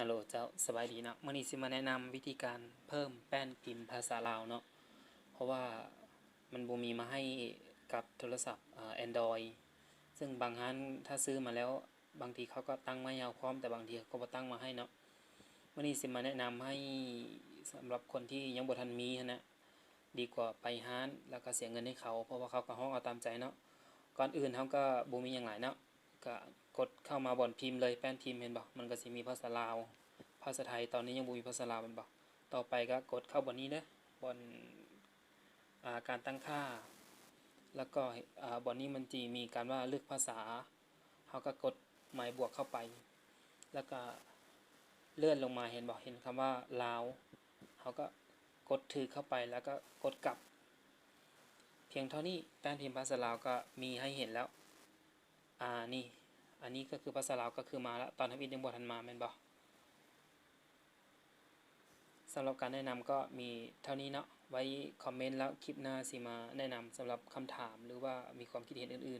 ຮັລໂຫຼເຈົ້າ ສະບາຍດີເນາະ. ມື້ນີ້ຊິມາແນະນຳວິທີການເພີ່ມແປ້ນພິມພາສາລາວເນາະ ເພາະວ່າມັນບໍ່ມີມາໃຫ້ກັບໂທລະສັບ ເອີ Android ເຊິ່ງບາງຮ້ານຖ້າຊື້ມາແລ້ວ ບາງທີເຂົາກໍຕັ້ງມາໃຫ້ເຮົາພ້ອມ ແຕ່ບາງທີເຂົາກໍບໍ່ຕັ້ງມາໃຫ້ເນາະ. ມື້ນີ້ຊິມາແນະນຳໃຫ້ສຳລັບຄົນທີ່ຍັງບໍ່ທັນມີຫັ້ນນະ ດີກວ່າໄປຮ້ານແລ້ວກໍເສຍເງິນໃຫ້ເຂົາ ເພາະວ່າເຂົາກໍຮ້ອງເອົາຕາມໃຈເນາະ. ກ່ອນອື່ນເຮົາກໍບໍ່ມີຫຍັງຫຼາຍເນາະ ກໍກົດເຂົ້າມາບ່ອນພິມເລີຍ ແປ້ນພິມເຫັນບໍ່ ມັນກໍຊິມີພາສາລາວ ພາສາໄທ ຕອນນີ້ຍັງບໍ່ມີພາສາລາວແມ່ນບໍ່? ຕໍ່ໄປກໍກົດເຂົ້າບ່ອນນີ້ເດີ ບ່ອນ ອາ ການຕັ້ງຄ່າ ແລ້ວກໍ ອາ ບ່ອນນີ້ມັນຊິມີການວ່າເລືອກພາສາ ເຮົາກໍກົດໝາຍບວກເຂົ້າໄປ ແລ້ວກໍເລື່ອນລົງມາ ເຫັນບໍ່ ເຫັນຄຳວ່າລາວ ເຮົາກໍກົດຖືກເຂົ້າໄປ ແລ້ວກໍກົດກັບ. ພຽງເທົ່ານີ້ ແປ້ນພິມພາສາລາວກໍມີໃຫ້ເຫັນແລ້ວ. ອາ ນີ້ ອັນນີ້ກໍຄືພາສາລາວກໍຄືມາລະ ຕອນທຳອິດຍັງບໍ່ທັນມາແມ່ນບໍ່? ສຳລັບການແນະນຳກໍມີເທົ່ານີ້ເນາະ ໄວ້ຄອມເມັນແລ້ວຄລິບໜ້າຊິມາແນະນຳສຳລັບຄຳຖາມ ຫຼືວ່າມີຄວາມຄິດເຫັນອື່ນໆ.